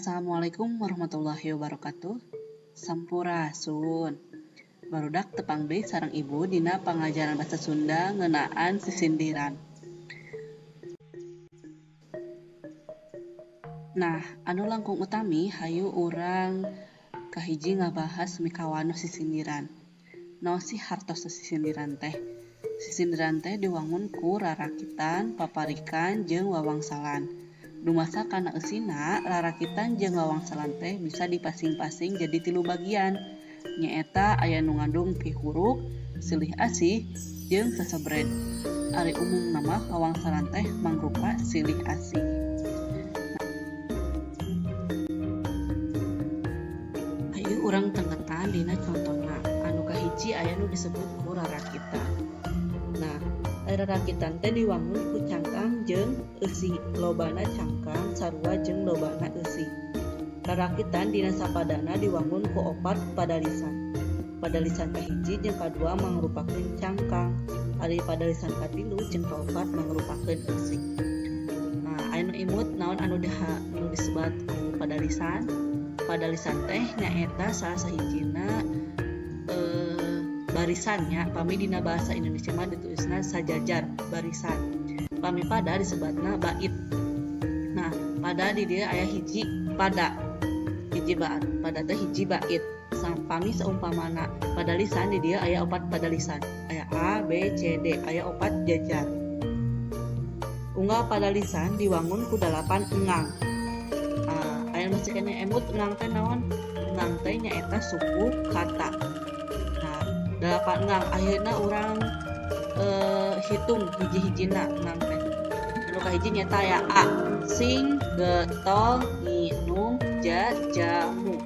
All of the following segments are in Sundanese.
Assalamualaikum warahmatullahi wabarakatuh. Sampurasun. Barudak, tepang deui sareng Ibu dina pangajaran basa Sunda ngeunaan sisindiran. Nah, anu langkung utami, hayu urang kahiji ngabahas mikawanoh sisindiran. Naon sih hartosna sisindiran teh? Sisindiran teh diwangun ku rarakitan, paparikan, jeung wawangsalan. Dumasar kana eusina, rarakitan jeung wawangsalan teh bisa dipasing-pasing jadi tilu bagian. Nyaeta aya nu ngandung pihuruk, silih asih, jeung sasebret. Ari umumna mah wawangsalan teh mangrupa silih asih. Hayu urang tenggetan dina contona. Anu kahiji aya nu disebut ku rarakitan. Nah, rarakitan teh diwangun ku cangkang jeung eusi. Lobana cangkang sarua jeung lobana eusi. Rarakitan dina sapadana diwangun ku opat padalisan. Padalisan kahiji jeung kadua mangrupakeun cangkang, ari padalisan katilu jeung kaopat mangrupakeun eusi. Nah, aya nu imut naon anu disebat ku padalisan? Padalisan teh nyaeta salah sahijina barisan nya. Pami dina bahasa Indonesia mah ditulisna sajajar, barisan. Pami pada disebatna bait. Nah, pada di dieu aya hiji pada, hiji bait, pada teh hiji bait. Pami saumpamana padalisan, di dieu aya opat padalisan, aya A B C D, aya opat jajar. Unggal padalisan diwangun ku dalapan engang. Aya masih keneh emut engang teh naon? Engang teh nyaeta suku kata. Nah, dalapan engang, akhirna urang hitung hiji-hijina engang teh. Anu kahiji nyaeta aya A, sing getol nginum jajamu.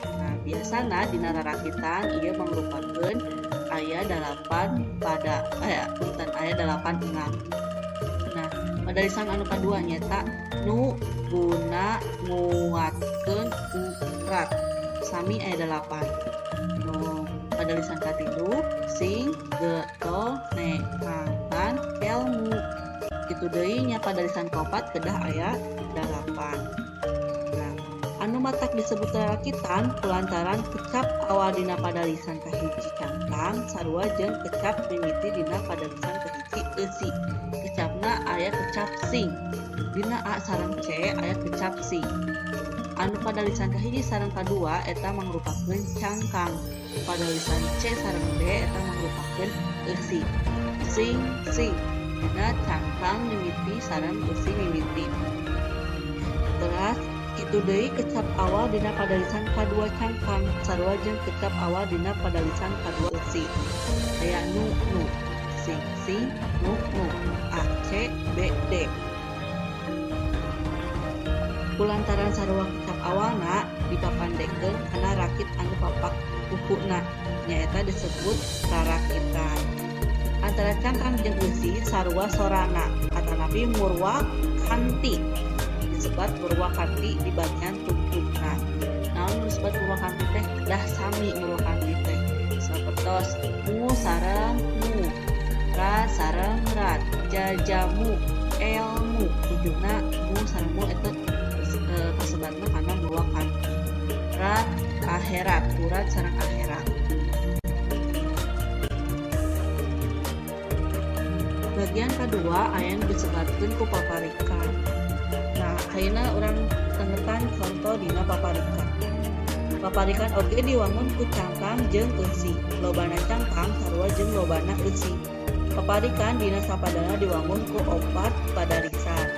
Nah, biasana dina rarakitan ieu mangrupakeun aya dalapan pada, aya, punten, aya dalapan engang. Nah, padalisan anu kadua nyaeta nu guna nguatkeun urat, sami aya dalapan. Nu padalisan katilu, sing getol neangan elmu, kitu deui nya. Padalisan kaopat kedah aya dalapan. Nah, anu matak disebut rarakitan kulantaran kecap awal dina padalisan kahiji cangkang sarua jeung kecap mimiti dina padalisan kahiji eusi. Kecapna aya kecap sing. Dina A sareng C aya kecap sing. Anu padalisan kahiji sareng kadua eta mangrupakeun cangkang, padalisan C sareng D eta mangrupakeun eusi. Sing, sing dina cangkang mimiti sareng eusi mimiti. Teras kitu deui, kecap awal dina padalisan kadua cangkang sarua jeung kecap awal dina padalisan kadua eusi. Aya nu, nu, sing, sing, nu, nu, A C B D. Kulantaran sarua kecap awalna, dipapandekeun kana rakit anu papak kukuna, nyaeta disebut rarakitan. Antara cangkang jeung eusi sarua sorana atanapi murwa kanti, disebat murwakanti di bagian tungtungna. Naon nu disebut murwakanti teh? Kedah sami murwakanti teh, sapertos mu sareng mu, ra sareng rat, jajamu, elmu, ujungna mu sareng mu eta kasebatna kana murwakanti. Rat, akhirat, urat sareng akhirat. Bagian kedua aya nu disebatkeun ku paparikan. Nah, ayeuna urang tengetan conto dina paparikan. Paparikan oge diwangun ku cangkang jeung eusi. Lobana cangkang sarua jeung lobana eusi. Paparikan dina sapadana diwangun ku opat padalisan.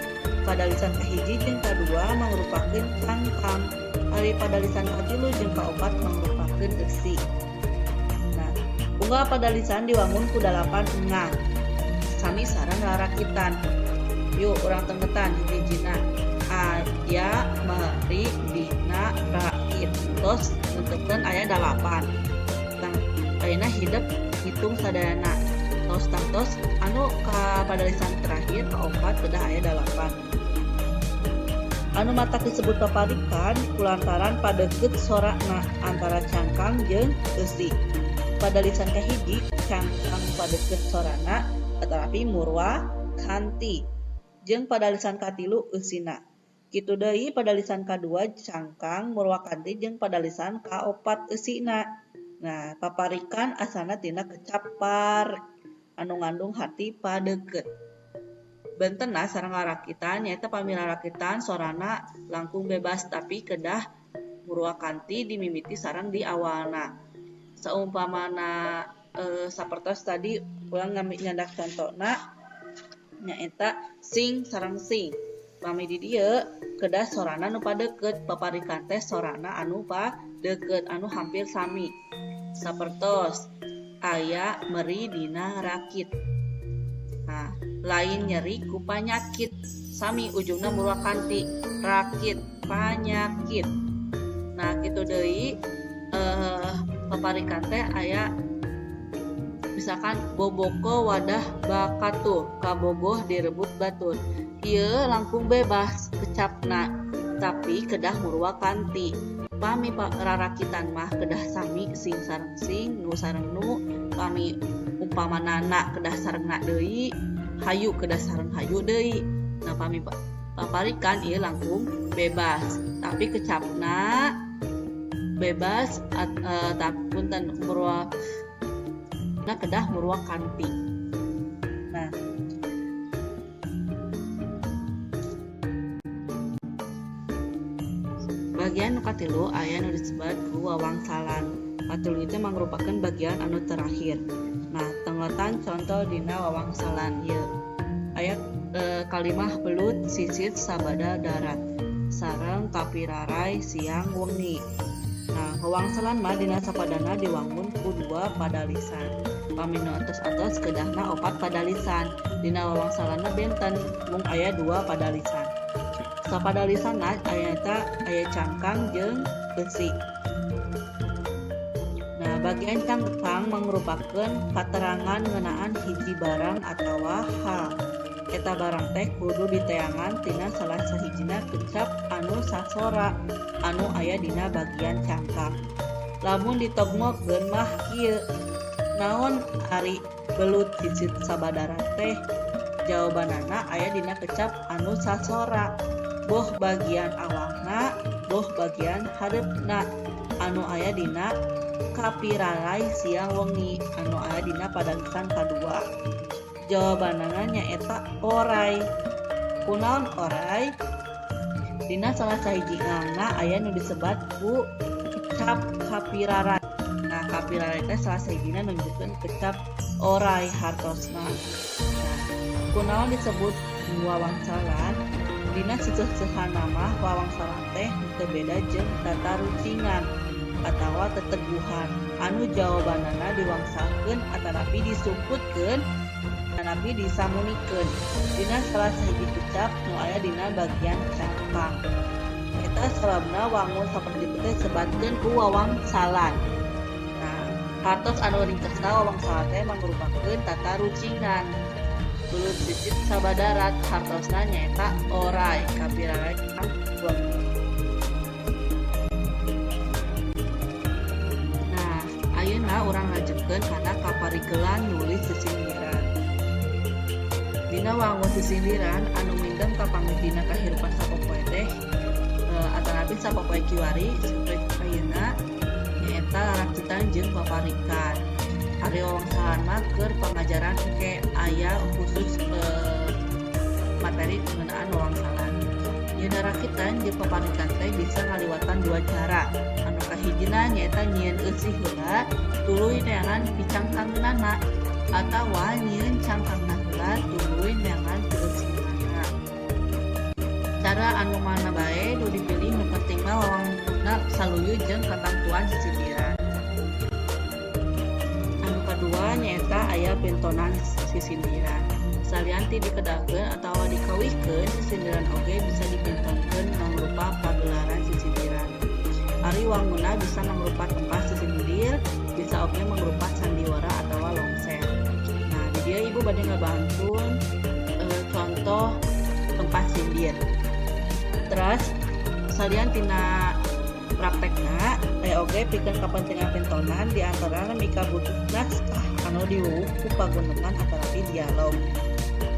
Padalisan kahiji jeung kadua mangrupakeun cangkang, ari padalisan katilu jeung kaopat mangrupakeun eusi. Nah, unggal padalisan diwangun ku dalapan engang, sami sareng rarakitan. Yuk, urang tengetan hiji-hijina. Aya meri dina rakit, tos nentukeun aya dalapan. Tang ayeuna hidep hitung sadayana. Tos tangtos anu ka padalisan terakhir kaopat kedah aya dalapan. Anu matak disebut paparikan kulantaran padeukeut sorana antara cangkang jeung eusi. Padalisan kahiji cangkang padeukeut sorana tetapi murwa kanti, jeung padalisan katilu eusina. Kitu deui padalisan kadua cangkang murwakanti jeung padalisan kaopat eusina. Nah, paparikan asana tina kecap par anu ngandung harti padeukeut. Bentenna sareng rarakitan nyaeta pami rarakitan sorana langkung bebas tapi kedah murwakanti dimimiti sareng di awalna. Saumpamana sapertos tadi urang nyandak contona nyaeta sing sareng sing. Pami di dieu kedah sorana nu padeukeut, paparikan teh sorana anu padeukeut anu hampir sami. Sapertos aya meri dina rakit. Nah, lain nyeri ku panyakit, sami ujungna murwakanti rakit panyakit. Nah, kitu deui paparikan teh aya misalkan boboko wadah bakatuh kabogoh direbut batur. Ieu langkung bebas kecapna tapi kedah murwakanti. Pami rarakitan mah kedah sami sing sareng sing, nu sareng nu, pami umpamana na kedah sareng na deui, hayu kedah sareng hayu deui. Nah, pami paparikan ieu langkung bebas tapi kecapna bebas punten murwa na kedah murwakanti. Nah, bagian nu katilu aya nu disebat ku wawangsalan. Katilu itu mangrupakeun bagian anu terakhir. Nah, tenggotan contoh dina wawangsalan ieu. Aya kalimah belut sisit sabada darat sareng kapirarai siang wengi. Nah, wawangsalan mah dina sapadana diwangun ku dua padalisan. Pami nu atos-atos kedahna opat padalisan. Dina wawangsalanna benten mung aya dua padalisan. Sapadalisanna aya cangkang jeung besi. Nah, bagian cangkang mangrupakeun katerangan ngeunaan hiji barang atawa hal. Eta barang teh kudu diteangan tina salah sahijina kecap anu sasora anu aya dina bagian cangkang. Lamun ditogmokeun mah kieu. Naon ari belut sisit sabadara teh? Jawabanana aya dina kecap anu sasora. Boh bagian awalna, boh bagian hareupna anu aya dina kapirarai siang wengi anu aya dina padalisan kadua. Jawabanana nyaeta orai. Kunaon orai? Dina salah sahiji ngangna aya nu disebat ku kecap kapirarai. Nah, kapirarai teh salah sahijina nunjukkeun kecap orai hartosna. Nah, kunaon disebut wawangsalan? Dina seseuhan mah wawangsalan teh teu beda jeung tatarucingan atawa teteguhan anu jawabanana diwangsalkeun atanapi disukutkeun atanapi disamunikeun dina salah sahiji kecap nu aya dina bagian cangkang. Eta sababna wangun saperti teh disebatkeun ku wawangsalan. Nah, hartos anu ringkesna wawangsalan teh mangrupakeun tatarucingan. Belut sisit sabadarat hartosna nyaeta orai kapirarai wengi. Nah, ayeuna urang lanjutkeun kana kaparigelan nulis sisindiran. Dina wangun sisindiran anu mindeng kapanggih dina kahirupan sapopoe teh atanapi sapopoe kiwari sampe ayeuna nyaeta rarakitan jeung paparikan. Ari wawangsalan mah keur pangajaran engke aya khusus materi ngeunaan wawangsalan. Dina rakitan jeung paparikan teh bisa ngaliwatan dua cara. Anu kahijina nyaeta nyieun eusi heula tuluy neangan picangkangeunana atawa nyieun cangkangna heula tuluy neangan peueusinana. Cara anu mana bae nu dipilih nu penting mah wawangna saluyu jeung katantuan sisindiran. Kadua nyaeta aya pintonan sisindiran. Salian ti dikedahkeun atawa dikawihkeun, sisindiran oge bisa dipintonkeun mangrupa pagelaran sisindiran. Ari wanguna bisa mangrupa tempat sisindir, bisa oge mangrupa sandiwara atawa longser. Nah, di dieu ibu bade ngabantun contoh tempat sindir. Terus salian tina praktekna aya oge pikeun kapentingan pintonan di antarana mikabutuh naskah anu diwuwuh ku paguneman atanapi dialog.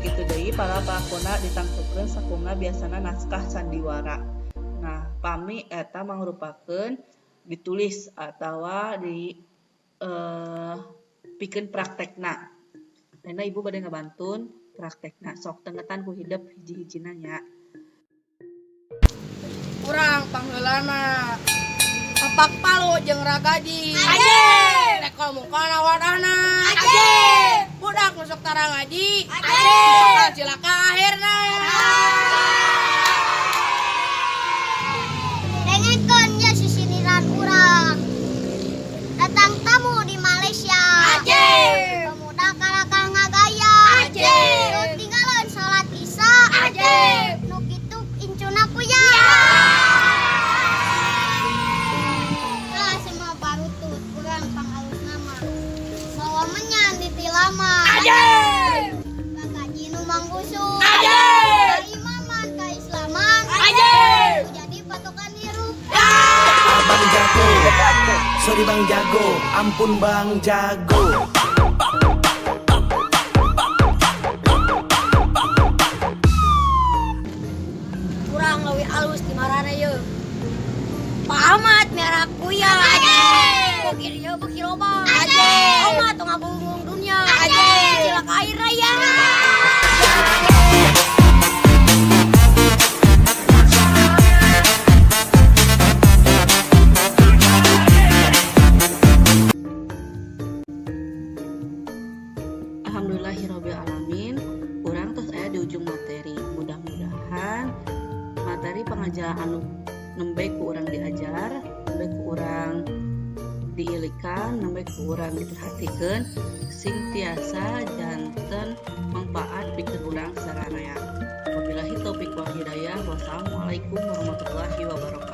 Kitu deui para palakona ditangtukeun mangrupakeun sakumna biasana naskah sandiwara. Nah, pami eta mangrupakeun ditulis atawa di pikeun praktekna. Ayeuna ibu bade ngabantun praktekna. Sok tengetan ku hidep hiji-hijina nya. Urang pangheulana Papak palu jeung ragaji. Rek komo kana wadahna. Budak nu sok tara ngaji. Bakal cilaka akhirna. Dengekeun ye sisiniran urang. Datang tamu di Malaysia. Pemuda kalakah ngagaya. Nu tinggalan salat Isya. Nu kitu incuna kuya. Nah, semua barutut urang pangalusna mah. Bawa menyan di tilama. Bagaji nu manggusu. Kaimaman kaislaman. Nu jadi patokan hirup. Bang Jago, sorry Bang Jago, ampun Bang Jago. Kurang leuwih alus di marana ye. Pak Ahmad miara kuya. Bokir ieu beuki loba. Oma tong ngabungung dunya. Cilaka air raya. Alhamdulillahirabbil alamin. Urang tos aya di ujung materi. Mudah-mudahan materi pengajaran anu nembe ku urang diajar, nembe ku urang diilikan, nembe ku urang diperhatikeun sing tiasa janten manfaat pikeun urang sararea. Wabillahi taufik wal hidayah. Wassalamualaikum warahmatullahi wabarakatuh.